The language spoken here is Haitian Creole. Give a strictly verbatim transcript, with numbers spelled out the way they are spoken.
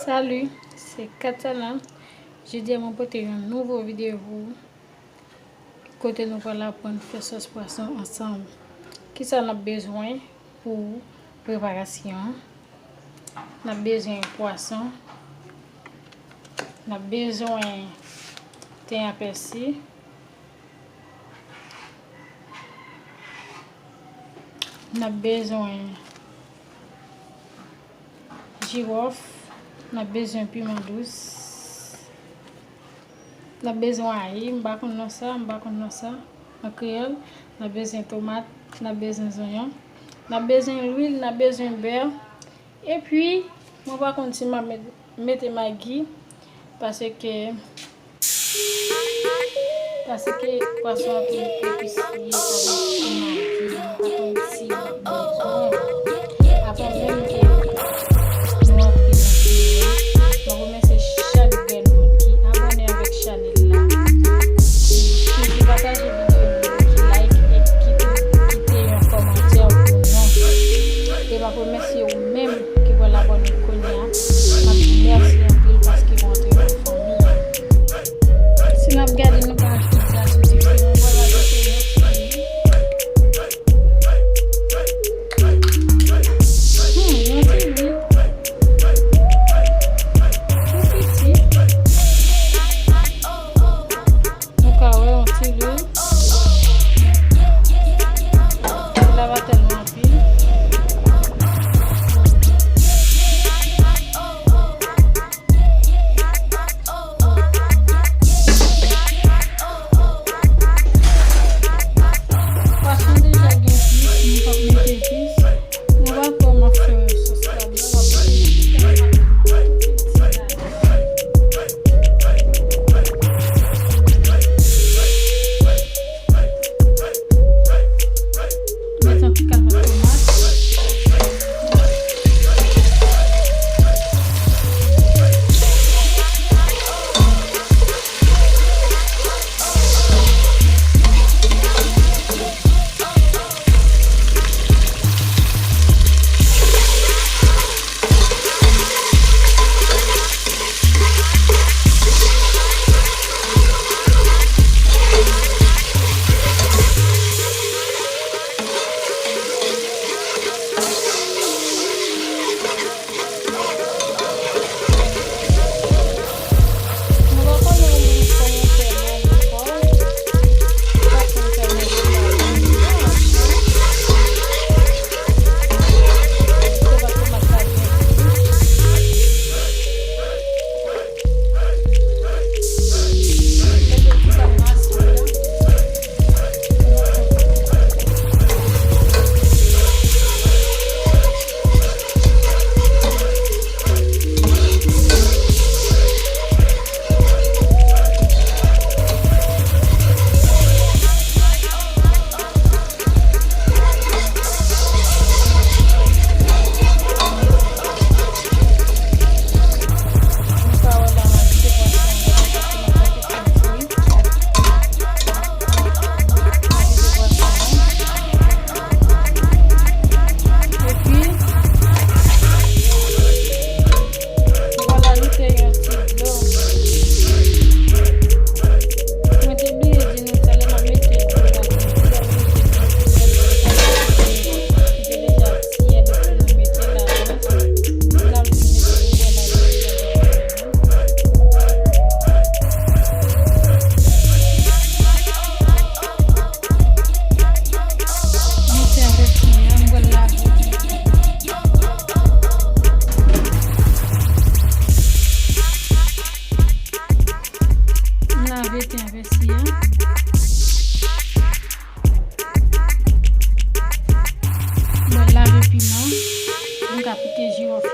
Salut, se Katsana. Jodi a mwen pote yon nouvo videyo pou ou, kote nou pral aprann fè sòs pwason ansanm. Kisa n ap bezwen pou preparasyon an? N ap bezwen pwason, n ap bezwen ten a pèsi, n ap bezwen jiwòf, n ap bezwen piman dous, n ap bezwen ayi, m pa konn non sa, m pa konn non sa an kreyòl, n ap bezwen tomat, n ap bezwen zonyon, n ap bezwen lwil, n ap bezwen bè, epi mwen pa konn si m ap met, mete magi, paske Paske pwason an tou epis li ye avèk magi, m pa konn si w bezwen. Avan menm ke nou antre nan videyo a, mwen remèsye chak grenn moun ki abòne avèk chanèl la, ki toujou pataje videyo yo, ki like e ki tou kite yon kòmantè pou nou. E m ap remèsye ou menm ki pral abòne kounye a. M ap di mèsi anpil paske w antre nan fanmi an. Si n ap gade, nou ka ajoute gras sou ti fri. Mwen pral ajoute yon ti lwil. Hmm, yon ti lwil. Tou piti. Nou ka wè yon ti lwil. Lwil la pa tèlman anpil. Pwason deja gen epis, m p ap mete epis. Nou va kòman fè sòs la, m ap mete epis. Mete yon ti kalòt tomat. Epi, nou pral ajoute yon ti dlo. Mwen te bliye di nou talè m ap mete dlo ladan. Lè m mete dlo, m te deja tyèd epi nou mete ladan. N ap vin mete yon bwè ladan. Mwen fè avèk kounya, m pral lave. M lave ten avèk si a. M pral lave piman. M ka pike jiwòf.